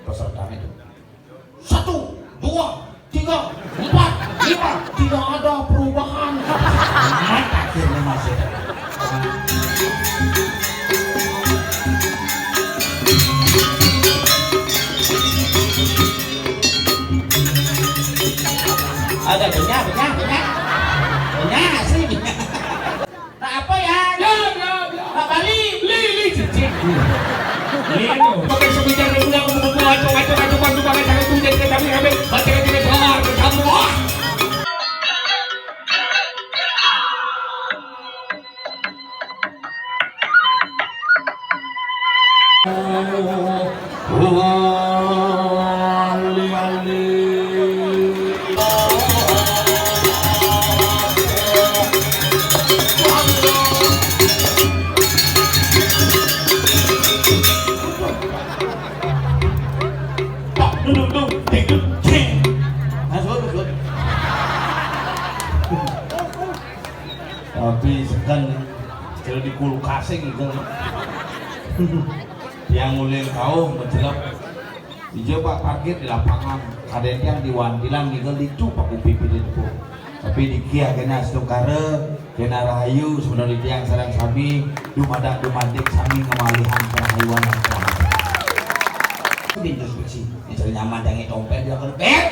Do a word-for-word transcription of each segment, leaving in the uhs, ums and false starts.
Peserta itu. Satu, dua, tiga, empat, lima. Tidak ada perubahan. Amat akhirnya masuk. Ada benyah, benyah, benyah. Benyah, asli benyah. Tak apa ya? Ya, ya, ya. Tak balik. Li, li, cicit. Li, no. Pakai sebijar dia punya kupu-kupu, acung, acung, acung, acung, pakai tangan tu, jadi kami, kami, baca, baca, baca, baca, baca. Tapi segan kalau di kulkas gitu. Yang ulin kau mencelap. Ijo, Pak, parkir di lapangan. Ada yang di wantilan gitu, itu Pak Kupi pilih itu. Tapi di kia kena setungkara, kena rahayu, sebenarnya tiang sareng sami, dumadak dumadik sami ngemalihan kerahayuan. Pintu seksi, misalnya nyaman jangan dompet, dia akan, "Beb!"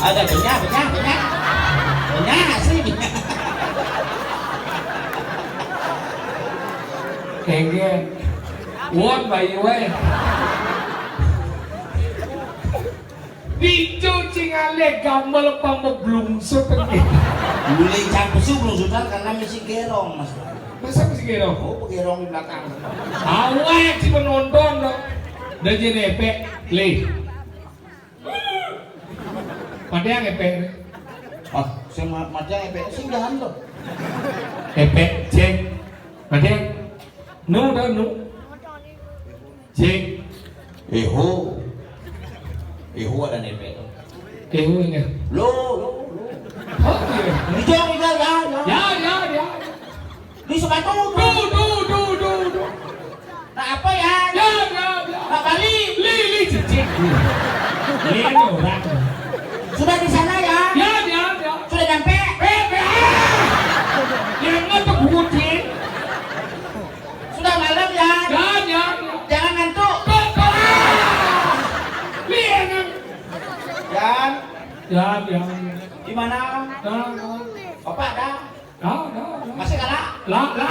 Ada benyah, benyah, benyah. Benyah, asli benyah. Kengge. Won bayi wae. Dicuci ngalih gamel pang beblungsut engke. Mulai jam besuk belum sudah karena misi gerong, Mas. Masa misi gerong? Oh, gerong di belakang. Awak si penonton, no. Dan jadi efek, lih. Padahal efek. Ah, sing ma-, mati efek sing jalan tuh. Efek, cek. Padahal. Nu, dah, nu. Cek. Eho. Eho ada nempel. Eho ini. Lo, lo, lo. Oh, iya. Di jauh, ya, ya, ya. Ya, ya, ya. Di sepatu. Duh, duh, duh, duh, duh. Tak apa ya? Ya, ya, ya. Tak balik. Li, li, cek, cek. Li, orang. Sudah di sana ya? Ya, ya, ya. Sudah nyampe? Eh, eh, ah! Yang ngetuk bucin. Sudah malam Ya, ya. Gimana? Nah, nah. Bapak ada? Nah, nah, nah. Masih kalah? Lah, lah.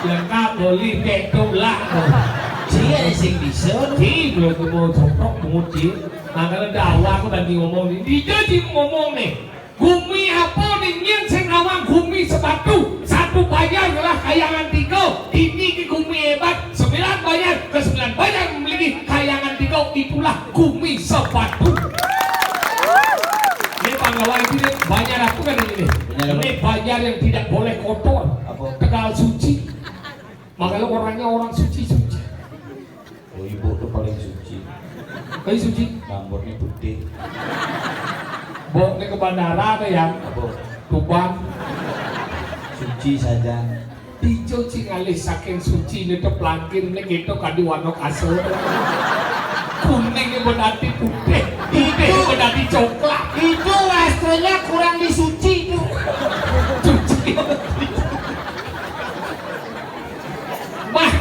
Lengkap, boleh, betul lah. Sia sing bisa. Ci, belum mau cocok, mau ci. Nah, kalau dakwah aku tadi ngomong nih. Dia ci ngomong nih. Gumi apa nih, nyén sing nawang gumi sepatu? Satu Banjar adalah kayangan tiga. Ini ke gumi hebat. Sembilan Banjar, ke sembilan Banjar memiliki kayangan tiga. Itulah gumi sepatu. Ini panggawa ini Banjar apa kan ini? Banjar apa? Ini Banjar yang tidak boleh kotor. Apa? Tegal suci. Makanya orangnya orang suci-suci. Oh, ibu tuh paling suci. Paling suci? Rambutnya putih. Bawa ke bandara ada ya? Apa? Tuban. Suci saja. Dijo ci ngalih saking suci ini tuh pelangkir ini kita kadi warna kasur. Kuning ini berarti putih, putih ini berarti coklat. Itu wastranya kurang disuci itu. Cuci. Bah.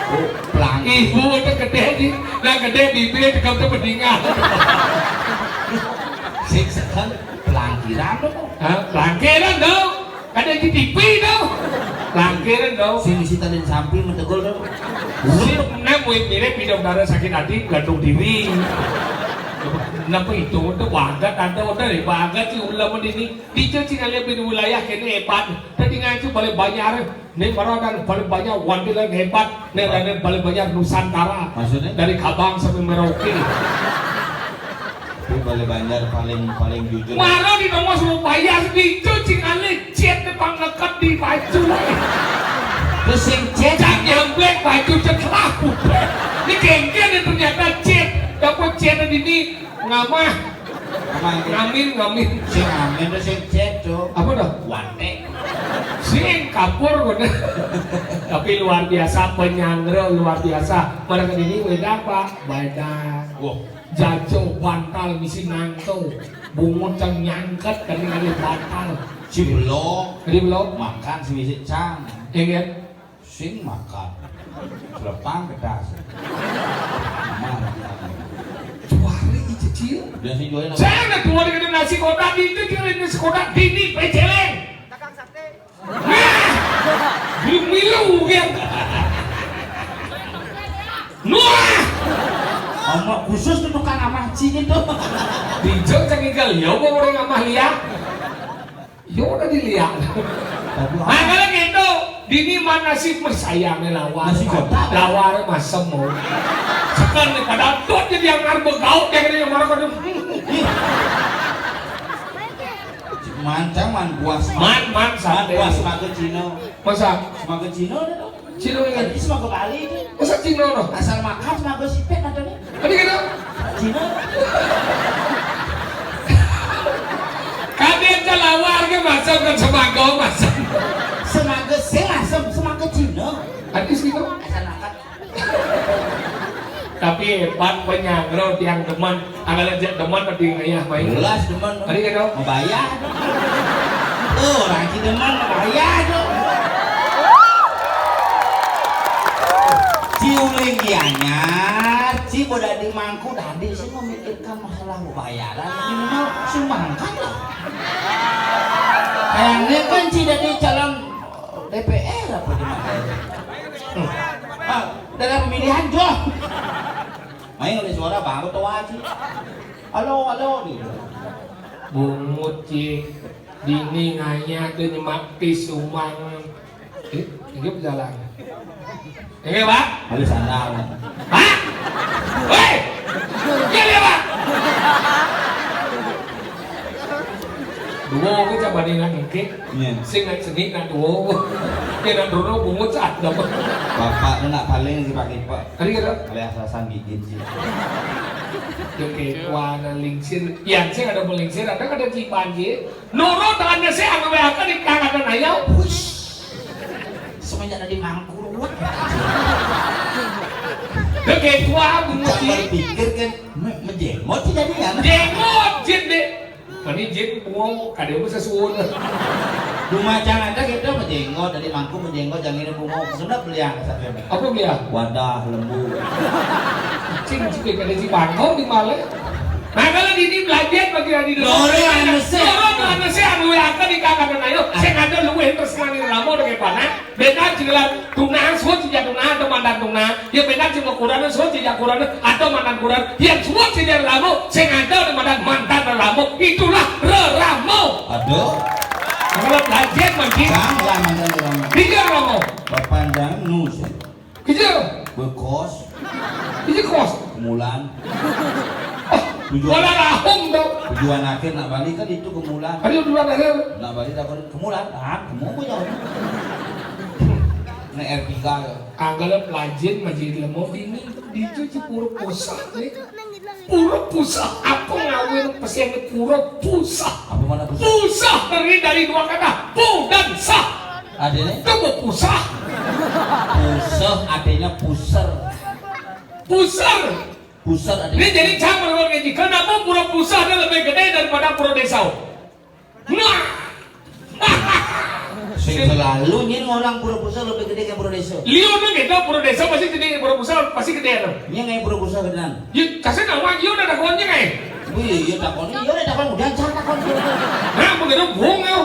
Oh, pelang. Ibu itu gede di, nah gede bibir di kamu tuh bedingan. Sing sekan pelangkiran tuh. Hah? Pelangkiran dong. Kada di T V dong. Pelangkiran dong. Sing isi tadi samping mentegul tuh. Si nem wit mirip hidup darah sakit hati gantung diri. Kenapa itu? Udah wagat ada udah deh wagat sih ulama ini. Dijo ci ngalih bin wilayah kene hebat. Tadi ngaji balik Banjar. Nih baru ada balik Banjar wantilan hebat. Nih ada balik Banjar Nusantara. Maksudnya? Dari Kabang sampai Merauke. Tapi balik Banjar paling paling jujur. Maro di nomor semua bayar dijo ci ngalih chat nih pang ngeket di baju. Terus sing chat. Cak nyamplek baju cek laku. Ini kengken nih ternyata chat. Dapat chat di ini. Ngamah. Ngamah itu. Ngamin, ngamin. Sing ngamin tuh sing chat tuh. Apa dah? Wate. Sing kapur bener. Tapi luar biasa penyanggra luar biasa. Mereka ini beda pak, beda. Wah. Jajo bantal misi nangto. Bungut yang nyangket kali kali bantal. Si belum. Jadi belum. Makan si misi cang. Iya kan? Sing makan. Selepang kedas. Juari cecil. Dia sing juari. Saya ada dua dengan nasi kotak di itu dia nasi kotak dini peceleng. Nah, milu milu kan. Nuah. Ama khusus tuh tukang amah ci gitu. Dijok cengikal ya apa orang amah liat. Yo udah dilihat. Nah kalau gitu, dini mana sih persayangnya lawan? Nasi kotak. Lawar masem mau. Sekarang nih pada tuh jadi yang ngarbe gaut yang ini yang marah kau. Mancang man buas. Man man sate. Buas semaga Cina. Masa? Semaga Cina ada tuh. Cina ingat. Ini semaga Bali itu. Masa Cina no? Asal makan semaga sipit ada nih. Tadi kata? Cina. Kadén kalawar ke masuk ke semaga masuk. Semaga sing asem semaga Cina. Artis gitu. Asal makan. Tapi hebat penyangro tiang demen. Anggalan jak demen tapi ngayah main. Jelas demen. Tadi kata? Membayar. Tuh, orang ci demen membayar tuh. Ci uling dianyar, ci boda di mangku tadi sih memikirkan masalah bayaran minimal sumbangkan lah. Kayaknya kan ci jadi calon D P R apa di mana? Hmm. Ah, dalam pemilihan jo. Main oleh suara baru tuh aja. Halo, halo gitu. Bungut ci dini nganya tuh nyemak pis sumang. Eh, ini berjalan. Ini, Pak? Habis sandal. Hah? Hei! Iya, iya, Pak. Dua ke coba nih nak ngikik. Iya. Sing nak seni nak dua. Dia nak dulu bungut saat dapat. Bapak tuh nak paling si Pak Ipa. Tadi kata? Oleh asal-asal gigit sih. Oke, warna lingsir. Yang sih ada melingsir, ada kada kiban sih. Nurut tangannya sih anu wae akan di tangan ayau. Hush. Semenjak dari mangkur. Oke, tua bungut. Jangan pikir kan me- menjemot sih jadinya. Jemot jin deh. Mani jin bungo kada bisa suun. Rumah jangan ada gitu, menjenggot, dari mangku menjenggot, jangan ini bungo. Sudah beli yang satu. Apa beli yang? Wadah, lembu. Cing, cing, ada si bangkong di mana? Nah, kalau di ini belajar bagi yang di Loro anu sih. Loro anu sih, anu yang akan dikatakan ayo. Saya ada lu yang terus nangis lama dengan panah. Beda jelas tunangan suwun sing tunangan atau mantan tunangan. Ya beda sing kuran suwun sing kuran atau mantan kuran. Yang suwun sing reramo, sing ada mantan mantan reramo. Itulah reramo. Aduh. Kalau belajar mungkin. Jangan mantan reramo. Tiga reramo. Perpanjang nus. Kerja. Bekos. Kerja kos. Kemulan. Tujuan. Wala rahum tu. Tujuan akhir nak balik kan itu kemulan. Ada tujuan akhir. Nak balik tak balik kemulan. Ah, kamu punya. Nak R tiga ya. Anggala pelajin majid lemo dini. Dicuci pura pusah ni. Pura pusah. Apa ngawin pesen pura pusah? Apa mana pusah? Pusah terdiri dari dua kata, pu dan sah. Adanya? Itu mau pusah. Pusah artinya puser. Puser. Puser artinya. Ini jadi cang menurut ngaji. Kenapa pura pusah dia lebih gede daripada pura desa? Nah. Sing selalu nyen orang pura pusat lebih gede ke pura desa. Liu nu gitu pura desa pasti gede, pura pusat pasti gede tuh. Nyen ngai pura pusat gedean. Yuk, kasih nama, yuk udah dakonnya ngai. Wih, iya takon, iya udah takon, udah cak takon. Nah, begitu bunga.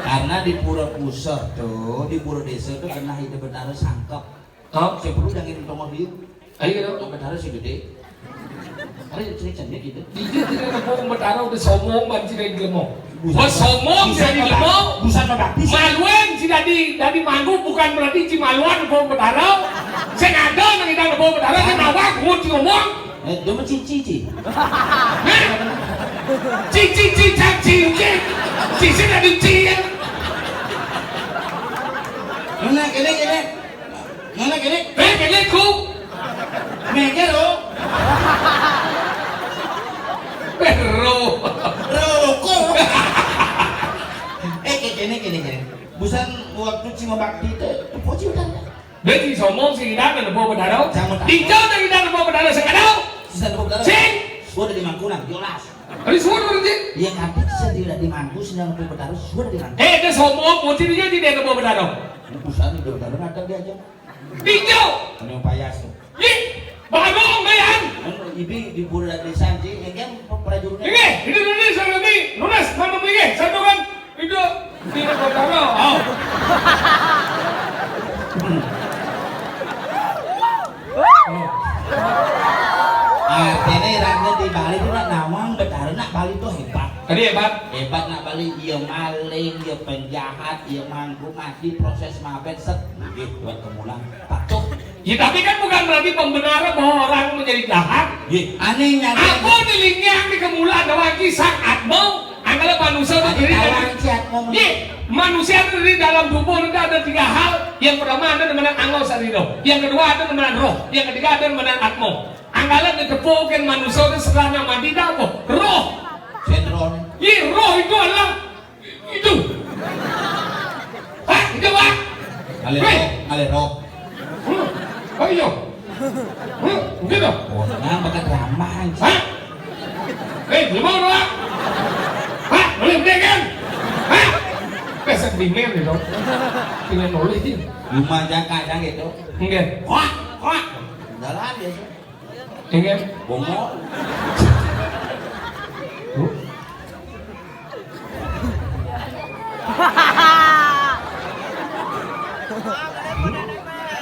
Karena di pura pusat tuh, di pura desa tuh kena hidup benar sangkep. Oh, saya perlu jangan ngomong dia. Ayo, dong. Sampai taruh sih gede. Ada yang cerita gitu. Dia tidak tepung betara udah somong ban tidak gelemo. Wah, somong tidak gelemo. Busan baptis. Maluan tidak di dari manggu bukan berarti Cimaluan tepung betara. Saya ada nang tidak tepung betara, saya nawak, mau ngomong. Eh, dia mah cici, ci. Hah? Cici, cici, cici. Cici dari cici. Mana kene kene? Mana kene? Eh, kene ku. Mengke ro. Ro. Roko. Eh, kayak gini, gini, gini. Busan waktu cima bakti itu, itu poci udah. Dia di somong sing idan ada bawa bedaro. Jangan tak. Di jauh dari idan ada bawa bedaro sekadau. Sisa ada bawa bedaro. Sing. Sudah di Mangkunang, jelas. Tadi suara berarti. Iya, tapi sisa tidak di Mangku, sisa ada bawa bedaro, sudah di Mangku. Eh, dia somong, mungkin dia tidak ada bawa bedaro. Ini busan udah bedaro ada dia aja. Tinjau. Anu payas tuh. Ih, baru bayan. Anu, ibi di pura desa, Ji, yang kan prajuritnya. Ini, ini, ini, sana ini. Nunas, mana ini? Satu kan. Itu. Ini kota lo. Oh. Artinya irangnya di Bali itu nak nawang betara nak Bali tuh hebat. Tadi hebat. Hebat nak Bali, iya maling, iya penjahat, iya mangku mati, proses mabet set. Nggih, buat kemulan. Patuh. Ya, tapi kan bukan berarti pembenaran bahwa orang menjadi jahat. Nggih, aneh nyata. Aku di lingiang di kemulan ada lagi sang atmo, angkala manusia itu tadi terdiri dari, kawan si atmo. Nggih, manusia itu terdiri dalam tubuh itu ada tiga hal. Yang pertama ada namanya anggo sarira. Yang kedua ada namanya roh. Yang ketiga ada namanya atmo. Angkala ditepukin manusia itu setelah mati dah apa? Roh. Sentron. Nggih, roh itu adalah itu. Hah? Itu, Pak? Ngalih roh, ngalih roh. Huh? Oh, iya. Huh? Gitu. Oh, nah, bakal drama, anjing. Hah? Eh, gimana, Pak? Hah? Boleh gede kan? Hah? Besok di mail gitu. Tinggal nulis sih. Rumah jaka aja gitu. Enggak. Wah, wah. Jalan biasa. Ingat? Bongol.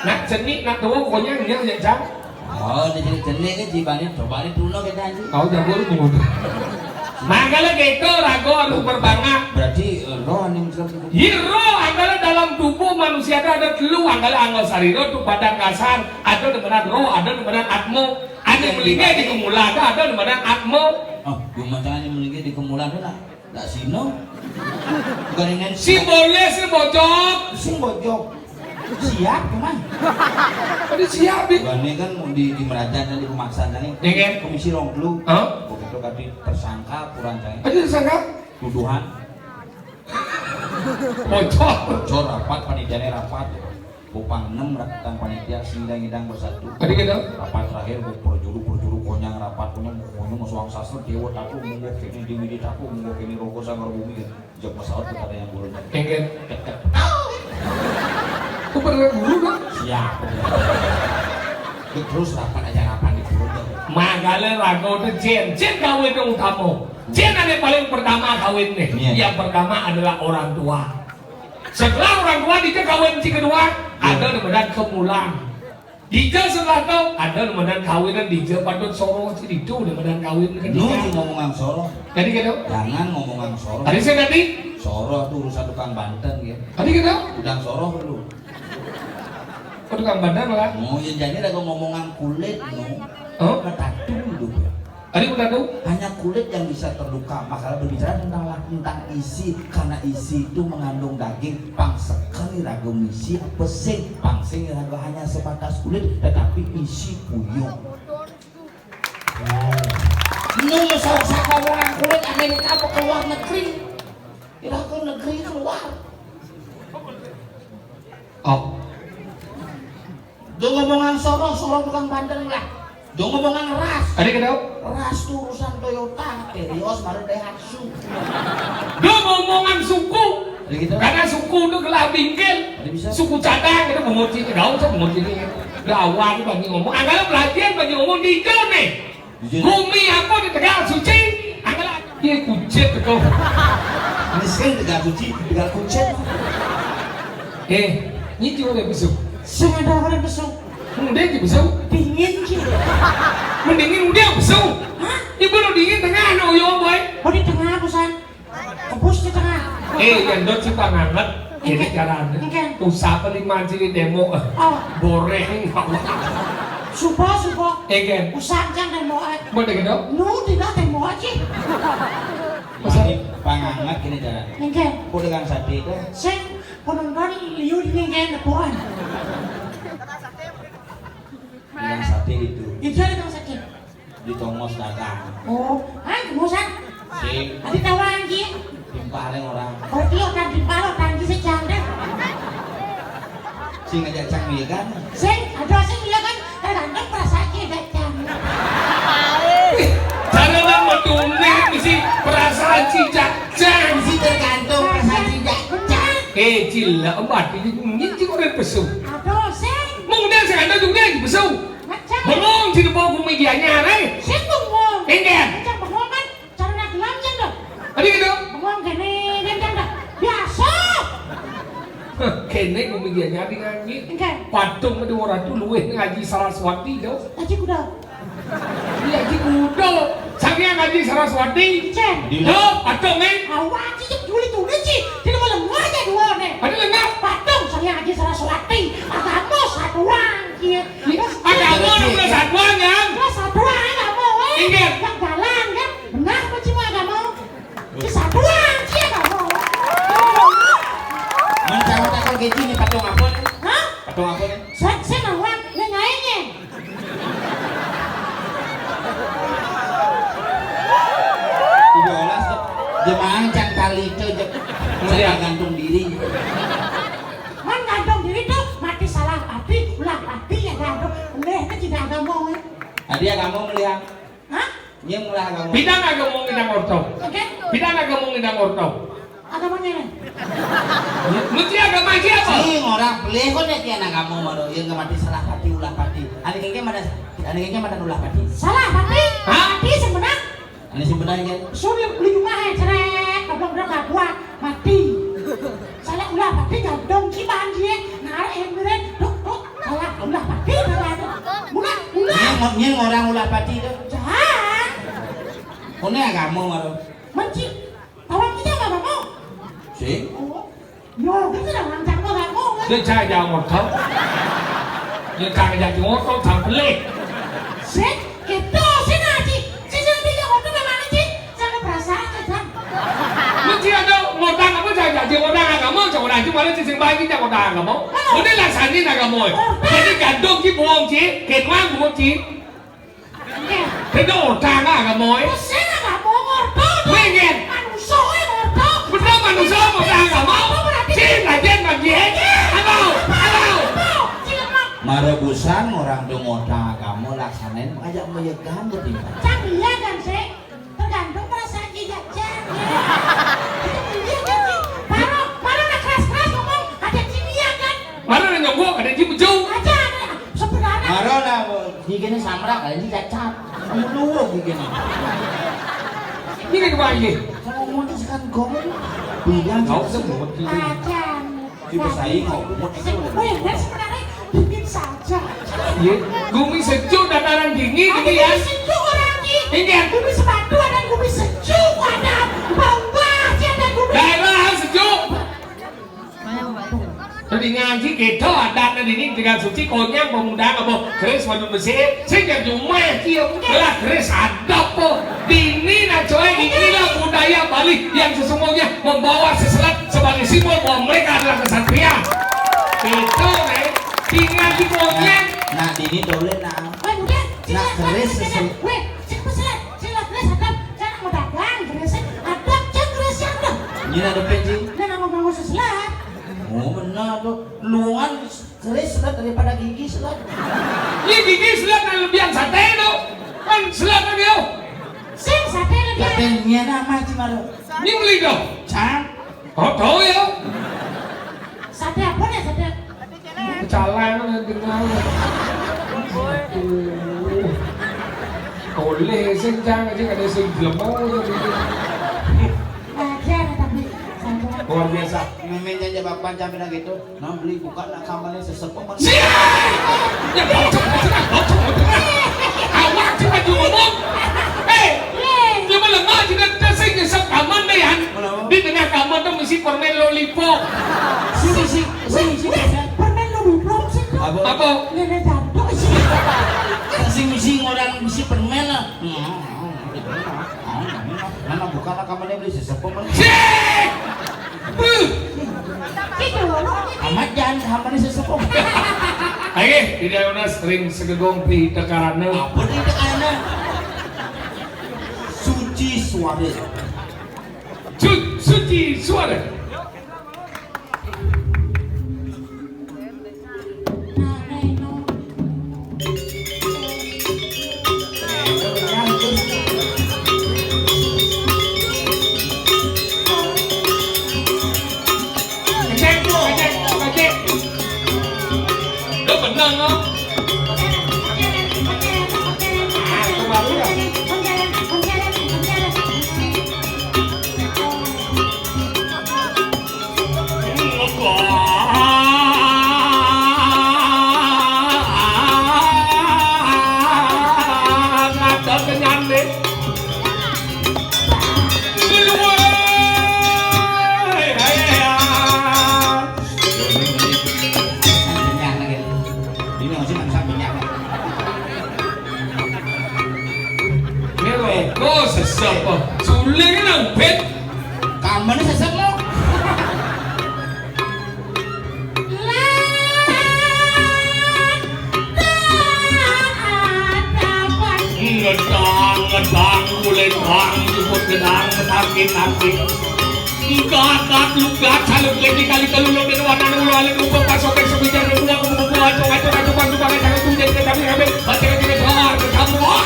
Nak cenik, nak tua, pokoknya enggak ya, Cang. Oh, di sini cenik kan, Ji, bani, coba di Bruno kita, Ji. Tahu jago lu, Bung. Nah, kalau gitu, rago harus berbangga. Berarti, eh, roh nih, misalnya. Iya, roh adalah dalam tubuh manusia itu ada telu, adalah anggo sarira, itu badan kasar, ada demenan roh, ada demenan atmo. Anu melinggih di kemulan, ada demenan atmo. Oh, gumacang anu melinggih di kemulan, nak. Nak sino. Bukan ini. Simbolis, sing bojok. Sing bojok. Siap, cuman. Tadi siap, Bi. Bukan ini kan di, di Merajan dan di Pemaksan tadi. Iya, kan? Komisi rong telu. Hah? Begitu tadi tersangka, kurang tadi. Ada tersangka? Tuduhan. Bocor. Bocor rapat, panitianya rapat. Kupang enam rakyat panitia sing ngidang-ngidang bersatu. Tadi kita? Rapat terakhir, ku perjuru, perjuru konyang, Rapat punya, pokoknya mau soal sastra, dewa taku, monggo kene, dewi di taku, monggo kene, rogo sanggar bumi, ya. Jawab pesawat kita ada yang burung. Engken. Tek, tek, tek. Ku pernah guru, kan? Siap. Ya, terus rapat aja, rapat di burung, ya. Mangkane raga to, Jén. Jén kawin to utama. Jén ane paling pertama kawin nih. Iya. Yang pertama adalah orang tua. Setelah orang tua, dija kawin sing kedua, iya, ada nemenan kemulan. Dija setelah to, ada nemenan kawinan, dija patut soroh sing ditu nemenan kawin. Nu sing ngomongang soroh. Tadi kata? Jangan ngomongang soroh. Tadi saya tadi? Soroh tuh urusan tukang banten, ya. Tadi kata? Udang soroh lu. Oh, tukang banten lah. Oh, ya, jadi ada ngomongan kulit, no. Oh? Ketatu hidup, ya. Tadi udah tuh? Hanya kulit yang bisa terluka. Maka berbicara tentang lah, tentang isi, karena isi itu mengandung daging. Pang seken iraga misi apa sing? Pang sing iraga hanya sebatas kulit, tetapi isi puyung. Nu mesal saka orang kulit Amerika apa ke luar negeri? Iraga negeri keluar. Oh. Do ngomongan soroh, soroh tukang banten lah. Do ngomongan ras. Tadi kenapa? Ras tuh urusan Toyota, Terios, baru Daihatsu. Do ngomongan suku. Tadi gitu. Karena suku itu gelah bingkil. Tadi bisa. Suku cadang itu menguci, enggak usah menguci ini. Gawang bagi ngomong. Angkala pelatihan bagi ngomong di nih. Jujur. Gumi apa di Tegal Suci? Angkala. Iya, kucit kok. Ini sing Tegal Suci, Tegal kucit. Eh, ini cuma ada besok. Sing ada orang besok. Udah aja besok. Dingin sih. Mendingin udah besok. Hah? Ibu lo dingin tengah, no, yo, boy. Oh, di tengah, Busan. Kebus di tengah. Eh, gendot si panganget. Ini caranya. Engken. Usah beli mancing di demo. Oh. Boreng. Supo, supo. Engken. Usah jang demo, eh. Mau deh, gendot? Nu tidak demo aja. Masa panganget gini cara. Engken. Aku dengan sate itu. Sing penonton liu di engken depoan. Dengan sate itu. Itu ada dengan sate. Di tongos dagang. Oh, ah, kemusan. Sing. Adi tawang ki. Timpaleng orang. Oh, iya, kan timpal, kan di sejam deh. Sing aja cang iya kan? Sing, ada sing iya kan? Tergantung perasaan ki aja cang. Cara nang medune mesti perasaan si cang. Mesti tergantung perasaan si cang. Eh, cila, empat ini mungkin sih orang pesu. Aduh, sing. Mungkin saya ada juga yang pesu. Macam. Bengong sing depan ku meja anyar, eh. Sing bengong. Engken. Macam bengong kan cara nak gelam jen dong. Tadi gitu. Bengong kene, jen jen dah. Biasa. Heh, kene ku meja anyar di ngaji. Engken. Patung ada orang tu luwih ngaji Saraswati tu. Ngaji kuda. Iya, ngaji kuda. Saya ngaji Saraswati. Jen. Yo, patung, eh. Awak aja cek juli tu ni, Ci. Tidak mau lengah aja dua ni. Ada lengah. Patung saya ngaji Saraswati. Agama satuan, Ci. Agama nomor satuan, kan? Nomor satuan, agama, eh. Ingat. Yang jalan, kan? Benar apa cuma agama? Ci satuan, Ci agama. Mencari takon kecil ni patung apa ni? Hah? Patung apa ni? Saya, saya nawar, ni naiknya. Tiga belas, Cek. Jemaah cang kali itu, Cek. Saya gantung diri. Man gantung diri tuh, mati salah pati, ulah pati ya gantung. Leh, kan tidak agama, eh. Tadi agama melihat. Hah? Nying mula agama. Bidang agama ngidang orto. Oke. Bidang agama ngidang orto. Agamanya nih. Mesti agama siapa? Sing orang pelih kok nek kian agama maro, yang nggak mati salah pati ulah pati. Ane kengke mana? Ane kengke mana ulah pati? Salah pati? Hah? Pati sebenarnya. Ane sebenarnya kan? Sulit beli rumah ya, cerek. Goblok udah gak kuat, mati. Salah ulah pati gantung kiban dia. Ngarep hembiren, duk, duk. Alah, ulah pati, ulah pati. Mula, mula. Nying, nying orang ulah pati tu. Jangan. Kone agama maro. Menci. Tawang kita agama mau. Sing. Oh. Yo, kita dah lancar mau agama, kan? Dia cai jangan ngotong. Dia cai jangan ngotong, jangan pelik. Sing, kita sing ngaji. Sing, sing, dia ngotong memang ngaji. Jangan perasaan aja. Mesti ada ngotong apa saja, dia ngotong agama, jangan orang itu malah sing bagi dia ngotong agama. Mana? Udah laksanain agama. Ngotong. Jadi gantung ki bohong ki, kenwang bohong ki. Oke. Kena ngotong agama. Sing agama ngotong. Pengen. Manusia ngotong. Betul manusia ngotong agama. Apa berarti? Sing, lajen bagi. Apa? Apa? Apa? Sing apa? Rebusan orang tuh ngoda agama laksanain ngajak meyegan betimbang. Cang iya kan, Sik? Tergantung perasaan Ki Jajang. Iya kan, Sik? Baru, baru nak keras-keras ngomong, ada Cing iya kan? Baru nak nyogok, ada Cing bejung. Aja, ada. Sebenarnya. Baru lah, gigi ini samrak, ini cacat. Dulu gigi ini. Ini kembali. Kalau mau sekan gong, bilang tahu semua. Aja. Di pesaing, oh, bungut itu. Weh, dan sebenarnya dingin saja. Iya, gumi sejuk, dataran dingin, tapi ini ya. Sejuk orang ini. Ini ya. Gumi sepatu ada, gumi sejuk ada. Bawah aja ada gumi. Daerah sejuk. Jadi ngaji kita ada di ini dengan suci konyang pemuda apa keris wadon besi sing jadi rumah dia lah keris ada po dini nah coy inilah budaya Bali yang sesungguhnya membawa seselat sebagai simbol bahwa mereka adalah kesatria. Itu nih tinggal di konyang. Nah, dini boleh nah. Weh, udah, sini, nah, keris seselat. Weh, sini peselat. Sini lah, keris ada. Jangan mau dagang, keris ada. Jangan keris yang ada. Ini ada penji. Nah, mau mau seselat. Oh, benar tuh. Luan keris selat daripada gigi selat. Ini gigi selat yang lebih yang sate tuh. Kan selat lagi oh. Sing sate lagi. Sate ini nama Cimaro. Ini beli dong. Cang. Kau tahu ya? Sate apa nih sate? Calai kan yang dengar. Aduh. Boleh sing cang aja ada sing gelem. Aja ada tapi sate. Luar biasa. Memangnya jawab apa campur gitu. Nah, beli buka nak kamarnya sesepuh mana? Siap! Ya, bocor, bocor, bocor, bocor. Awak cuma ngomong. Eh, cuma lemah juga kita sing nyesep kamar deh, Yan. Kenapa? Di tengah kamar tuh mesti permen lollipop. Sini, sini, sini, sini. Permen lollipop sih. Apa? Apa? Nenek jatuh sih. Sing mesti orang mesti permen lah. Mana bukan kamarnya beli sesepuh mana? Cih! Buh! Amat jangan kamarnya sesepuh. Ayo, tidak lunas ring segegong di tekarane. Apa di tekarane? Suci suara. Su- suci suara. Ini rokok sesep. Suling nang pit. Kamane sesep lo. Ngedang, ngedang, kulit bang, jemput gedang, sakit hati. Gagat lugat saluk lagi kali telu lo den wanan ulo alit muka pasok esok bijar buka kubu kubu acok acok acok bang bang acok acok jadi kami kami baca lagi besar bertambah.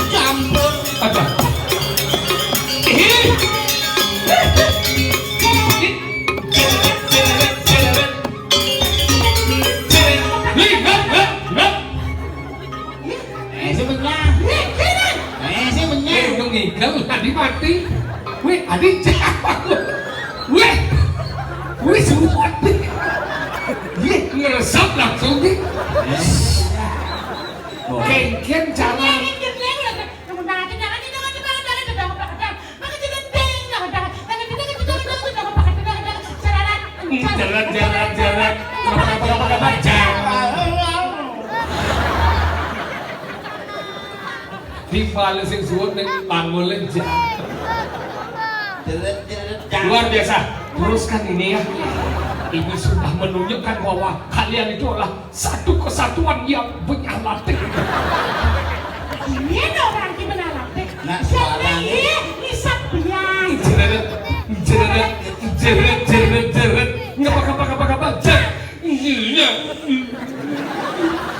Campur. Ada. Ih. Ih. Ih. Ih. Ih. Eh, si benyah. Eh, si benyah. Eh, dong ngigel, tadi mati. Wih, tadi siapa lu? Wih. Wih, semua. Wih, ngeresap langsung nih. Eh. Kengken cara. Jalan, jalan, jalan. Apa, apa, apa, apa, jalan. Timbal sing suwun ning pangulen, jalan. Luar biasa. Teruskan ini ya. Ini sudah menunjukkan bahwa kalian itu adalah satu kesatuan yang benyah latih. Ini ada orang di mana latih? Nah, suaranya. Ini isap biang. Jeredet, jeredet,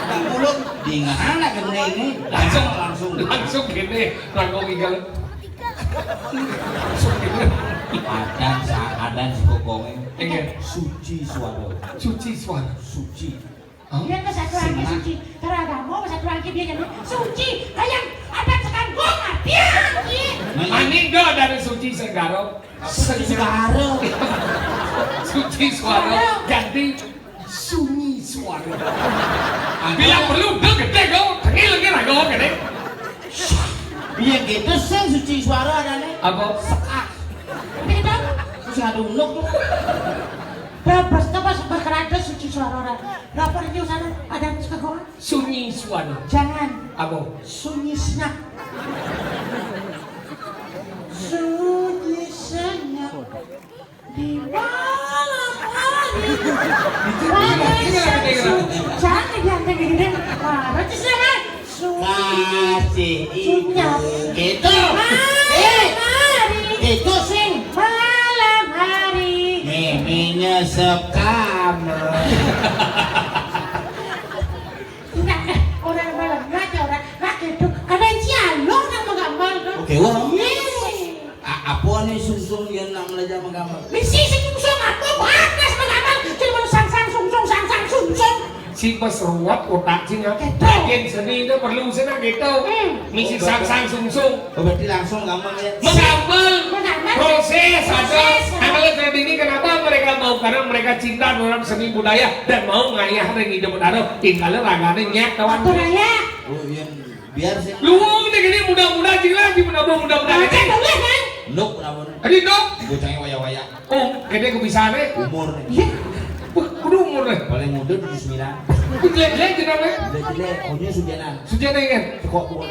Ndak mulut, di ngana gene ini? Langsung, langsung. Langsung gini, rangkong igal. Langsung gini. Adan sa-, adan si kokongnya. Iya. Suci suara. Suci suara. Suci. Hah? Dia ke satu lagi suci. Teragama satu lagi dia jadi suci. Kayak ada sekarang gua mati lagi. Mending dah dari suci segaro. Suci segaro. Suci suara. Ganti sunyi suara. Bila perlu, udah gede kau. Tengil lagi raga gede. Iya gitu sih, suci suara ada nih. Apa? Sekak. Gitu. Terus ngadu unuk tuh. Terus pas berkeranda suci suara orang. Lapor ini sana, ada yang suka gua. Sunyi suara. Jangan. Apa? Sunyi senyap. Sunyi senyap. Di malam hari. Jangan diangkat gini. Nah, berarti siapa? Kasih ibu. Gitu. Eh, itu sing. Malam hari. Miminya sekam. Enggak, eh, orang malam ngaca orang laki itu kadang cialong nama gambar tuh. Oke, wah. Iya. A-, apa nih sungsung dia nak belajar menggambar? Misi sungsung apa? Batas menggambar. Cuma sang-sang sungsung, sang-sang sungsung. Si pas ruwet otak sih nggak. Gitu. Bagian seni itu perlu sih nak gitu. Hmm. Misi sang-sang sungsung. Oh, berarti langsung gambar ya? Menggambar. Menggambar. Proses ada. Proses. Nah, kalau seperti ini kenapa mereka mau? Karena mereka cinta terhadap seni budaya dan mau ngayah ring hidup baru. Tinggal ragane nyak kawan. Atur ya. Oh iya. Biar sih. Luwung nih gini muda-muda sih lagi menabung muda-muda ini. Macam boleh kan? Nuk, kenapa? Tadi nuk. Bocahnya waya-waya. Oh, gede kebisaannya. Umur nih. Iya. Wah, kudu umur nih. Paling muda tujuh sembilan. Jelek-jelek jenenge. Jelek-jelek, punya Sujanan. Sujanan kan? Sekok pun.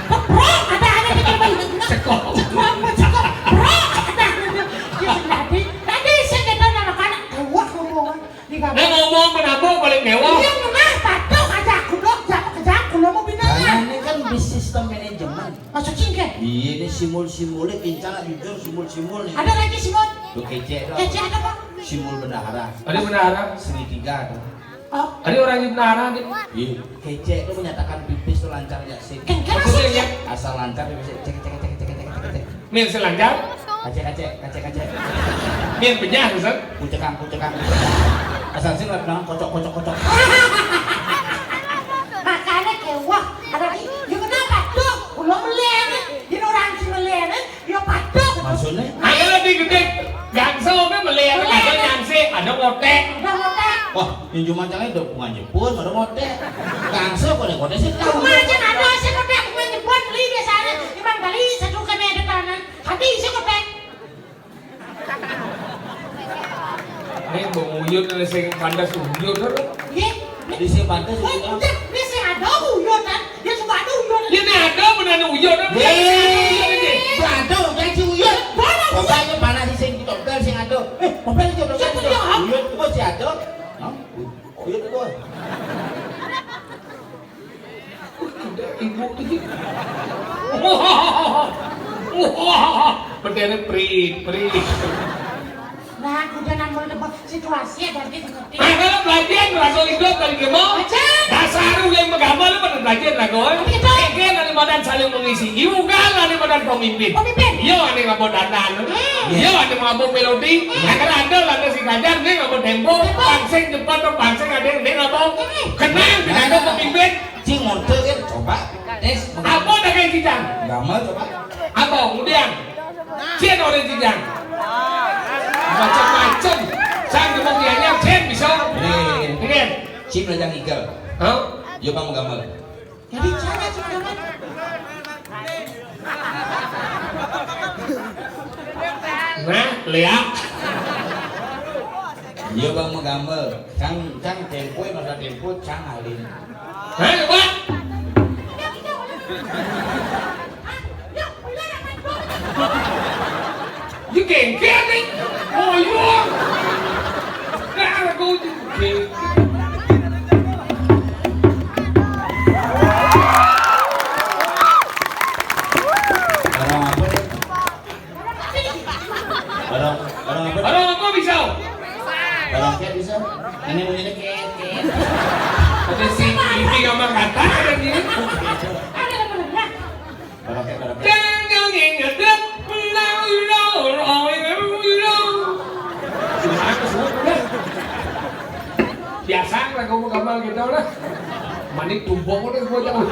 Bro, ada, ada, ada, ada. Sekok. Sekok, sekok. Bro, ada, ada. Dia tadi, tadi saya kata nama kanak, wah, ngomong. Dia ngomong menabung paling mewah. Iya, menah, patuh aja aku dok, jangan kerja aku lo mau pindah. Karena ini kan bis sistem manajemen. Masuk singkat. Iya, ini simul-simulnya pincang, jujur simul-simul nih. Ada lagi simul. Tuh kecek tuh. Kecek ada apa? Simul bendahara. Ada bendahara? Segitiga tuh. Oh. Ada orang di bendahara nih. Iya, kecek tuh menyatakan pipis tuh lancar ya sih. Kenceng. Maksudnya sih, ya? Asal lancar ya sih. Cek, cek, cek, cek, cek, cek, cek. Min sing lancar? Kacek, kacek, kacek, kacek. Min benyah, Ustaz? Kucekang, kucekang. Asal sing lagi bilang kocok, kocok, kocok. Makanya kewah, ada di, ya kenapa tuh? Ulo melihat, di orang si melihat, ya patuh. Maksudnya? Ayo di gede, gangsa oke melihat, ada nyangsi, ada ngotek. Ada ngotek. Wah, yang cuma jangan udah pengen jepun, ada ngotek. Gangsa kok ada ngotek sih tahu. Cuma aja ada sih ngotek, pengen jepun, beli biasanya. Emang beli satu kena ada tanah. Tapi isi kepek. Ini mau uyut, ada sing pantas uyut, kan? Iya. Di sing pantas uyut, kan? Udah, ini sing ada uyut, kan? Dia suka ada uyut. Ini ada benar uyut, kan? Hei, ada, udah si uyut. Mana? Bapaknya mana di sing kita, udah sing ada. Eh, bapak itu udah uyut, coba si ada. Hah? Uyut itu. Ibu tuh. Wah, wah, bedanya prit, prit. Nah, udah nambah tebak situasi ya, ganti ngerti. Nah, kalau pelatihan merasa hidup dari demo. Aja. Dasar lu yang menggambar lu pada pelatihan lah kau. Begitu. Keke dari badan saling mengisi. Ibu kan dari badan pemimpin. Pemimpin. Iya, ada ngabot dandan. Hmm. Iya, ada ngabot melodi. Hmm. Agar ada lah si Ganjar, dia ngabot tempo. Tempo. Pangsing cepat, pangsing ada yang dia ngabot. Hmm. Kenang, tidak ada pemimpin. Cing, ngontel kan, coba. Tes. Apa dah kayak kijang? Gambar, coba. Apa, kemudian? Cien orang kijang. Macam-macam. Sang kemudiannya, cien bisa. Iya, iya, iya. Kemudian. Cing belajar ngigel. Hah? Yo, bang, gambar. Jadi, cara cing gambar. Nah, lihat. Iya, bang, menggambar. Cang, cang, tempo, masa tempo, cang, alin. Hah, Pak? Ini gengger nih. Oh, iya. Nah, aku gengger. Orang apa nih? Orang, orang apa? Orang apa bisa? Orang kayak bisa? Amal gitu lah. Manik tumbok udah gua jauh.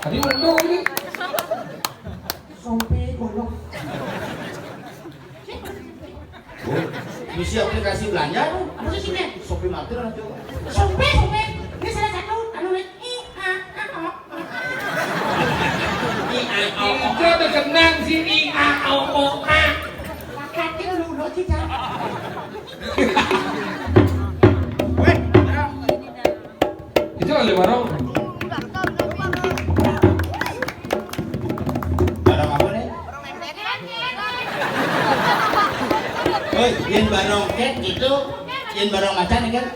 Tadi mendung ini. Sompe golok. Oh, misi aplikasi belanja tuh. Apa sih sini? Shopee Mart tuh, coba. Shopee, Shopee. Ini salah satu anu nih. I A A O. I A A O. Itu udah kenal sih I A O O A. Pakai dulu, dulu sih, Cak. Weh, itu ada warung. Barang apa nih? Woi, yang barang kek itu, yang barang macan nih kan?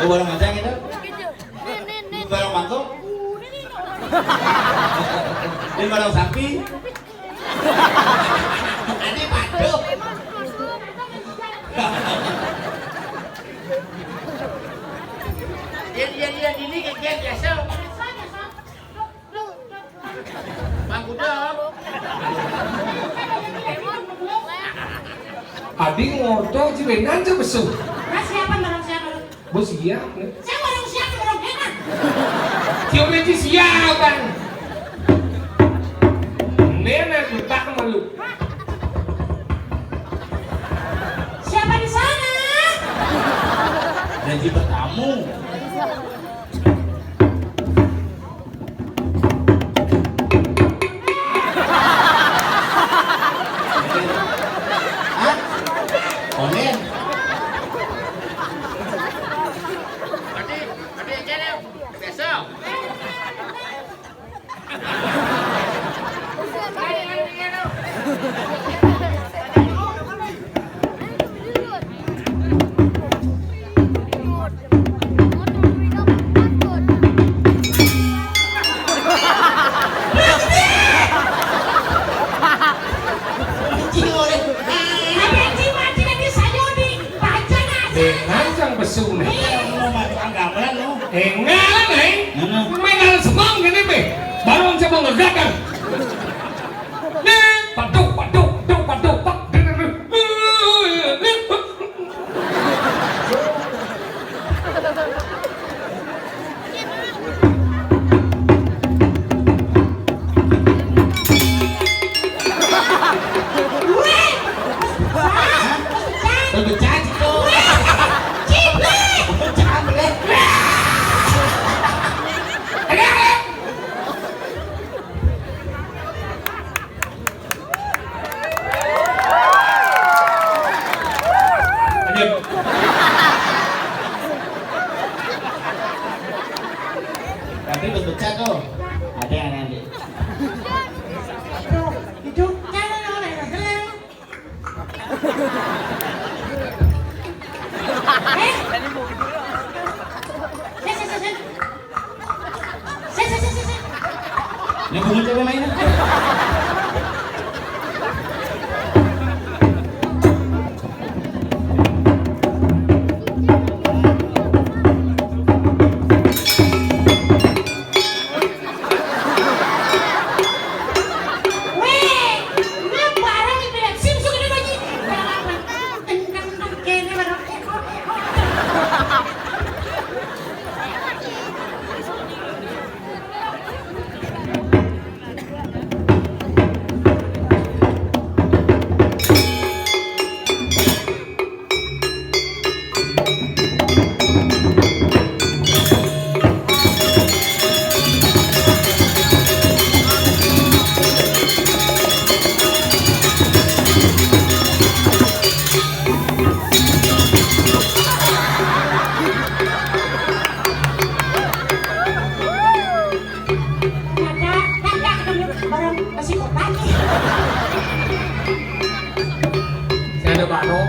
Oh, barang macan itu? Barang mangkok? Yang barang sapi? Ini padu. Dia, dia, dia, ini kayak biasa. Bang Gudang. Adi ngoto jiwenan aja besok. Mas siapa, barang siapa lu? Bos iya. Saya barang siapa, barang enak. Tiap aja siapa? Nenek tak malu. Siapa di sana? Janji bertamu. Hah? Onen. Mati, mati aja deh. Besok. Dengan sang besung nih. Enggak lah, Neng. Mana? Main dalam semang gini, Be. Baru saya mau ngegagal. Nih, paduk, paduk, paduk, paduk, paduk. Pecah, Ciko. Pecah, boleh. Lanjut. Tapi belum pecah tuh. Ada yang nanti. Itu, itu, jangan, jangan, jangan. Eh? Sini, sini, sini. Sini, sini, sini, sini. Ini bunyi coba mainnya. Weh, ini barang ini, sim, suk, ini lagi. Barang apa? Tentang, tentang, kene, barang. Ada, ada ketemu bareng nasi kotak. Saya ada bakso.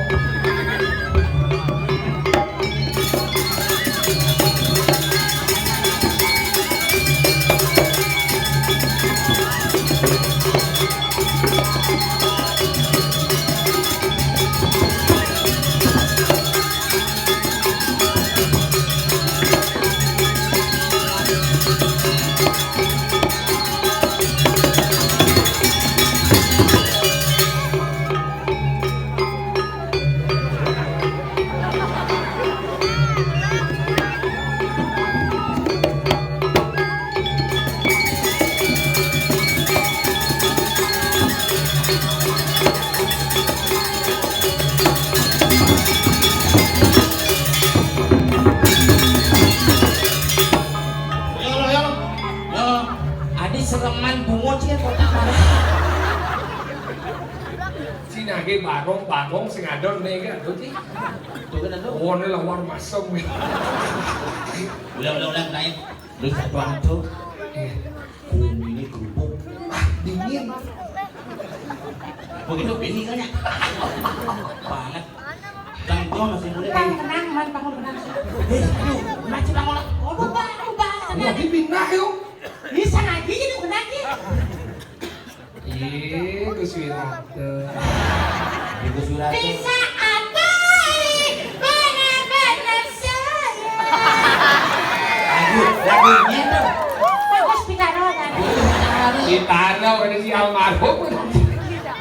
Yo, yo, yo. Adi sereman bungut sih kota mana? Cina ge barong-barong sing adon ne ga tuh, Ci. Tuh kan tuh. Oh, ini lawar masem. Udah, udah, udah, naik. Lu satu hantu. Eh, kuning ini kerupuk. Ah, dingin. Begitu bini kan ya. Banget. Kang John masih muda. Kang, tenang, man, bangun, tenang. Eh, aduh, macet bangun lah. Oh, lupa, lupa, tenang. Wah, dia pindah, yuk. Ini sengaja ini kena ki. Ih, Gus Wirata. Ini Gus Wirata. Bisa apa? Benar-benar saya. Lagu, lagunya tuh. Bagus Pitaro kan? Pitaro, ada si almarhum.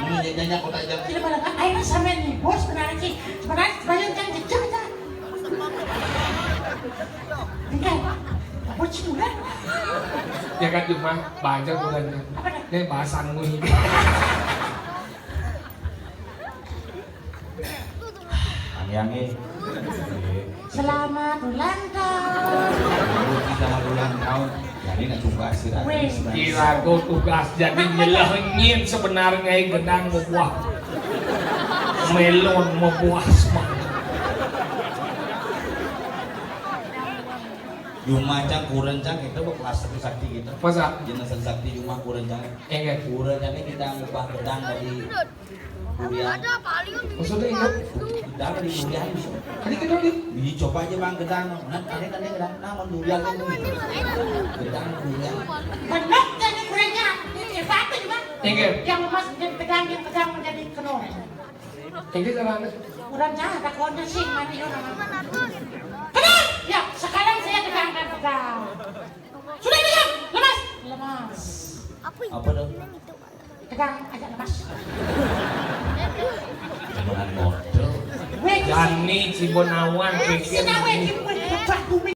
Ini jajanya kota jam. Tidak pada kan? Ayo sama nih, bos benar sih. Sebenarnya bayangkan jejak aja. Tinggal, bos sudah. Ya kan cuma baca bulannya. Apa dah? Ini bahasa nunggu ini. Anyange. Selamat ulang tahun. Selamat ulang tahun. Jadi nak tugas sih tadi. Weh. Kira gua tugas jadi nyelehengin sebenarnya gedang mau buah melon mau buah semua. Juma cang kuren cang itu kelas satu sakti gitu. Masa? Jenis sakti juma kuren cang. Enggak. Kuren cang ini kita ngubah gedang dari Durian. Maksudnya ingat? Dari durian. Tadi kita di. Dicoba aja bang gedang. Nah, tadi tadi gedang. Nah, mau durian kan. Gedang durian. Benar jadi duriannya. Ini apa juga? Enggak. Yang lemas menjadi tegang, yang tegang menjadi kenur. Enggak sama anda. Kurang jahat, ada kondisi mati orang. Kenur! Ya, sekarang saya tegangkan tegang. Sudah tegang, lemas, lemas. Apa dong? Tegang, agak lemas. Jangan bodoh. Weh, Jani Cibonawan, eh, pikir sini, weh, ini. Cibonawan.